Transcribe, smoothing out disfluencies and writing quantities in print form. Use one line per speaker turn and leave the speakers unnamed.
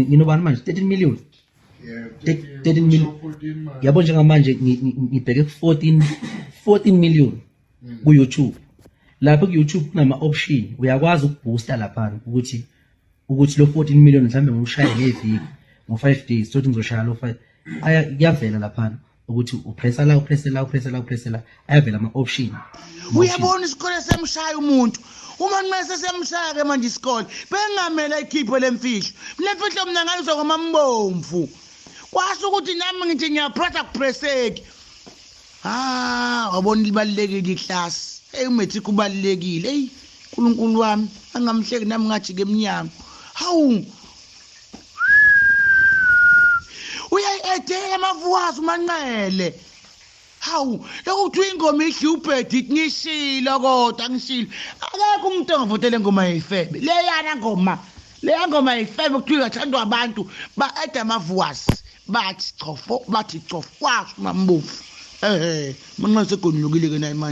Nginobani manje? 13 million.
Yeah,
13 million. Yabo, njengamanje ngibheke ku 14 million ku YouTube. Lapho ku YouTube kunama option, uyakwazi ukubooster lapha ukuthi lo 14 million mhlambe ngiwushaye ngeviki, ngo 5 days, so ngizoshaya lo 5. Aya, kuyavela lapha ukuthi upressa la, upressa la, upressa la, upressa la, ayavela ama option.
Uyabona, isikole semshaya umuntu uma nxese semshaya ke manje. Isikole bengamele ayikhiphe lemfihlo, lemfihlo mina ngayizwa ngomambomvu, kwasho ukuthi nami ngithi ngiyapressa, kupresseki. Ah, wabona, libalulekile iklasi. Hey, umatric ubalulekile. Hey, uNkulunkulu wami angamhleki, nami ngajika eminyango. Hawu, uyayi-edela amavuwazi uManqele. Hawu, lokhu kuthiwa ingoma idla ubhedi, ngishilo kodwa ngishilo, akekho umuntu ongavotela ingoma yeyifebe leyana ngoma, leya ngoma yifebe kuthiwa ingathandwa abantu. Ba-eda amavuwazi, bathi chofo, bathi chofo, kwasho uMambomvu. Ehe, Manqele segonulukile-ke naye manje.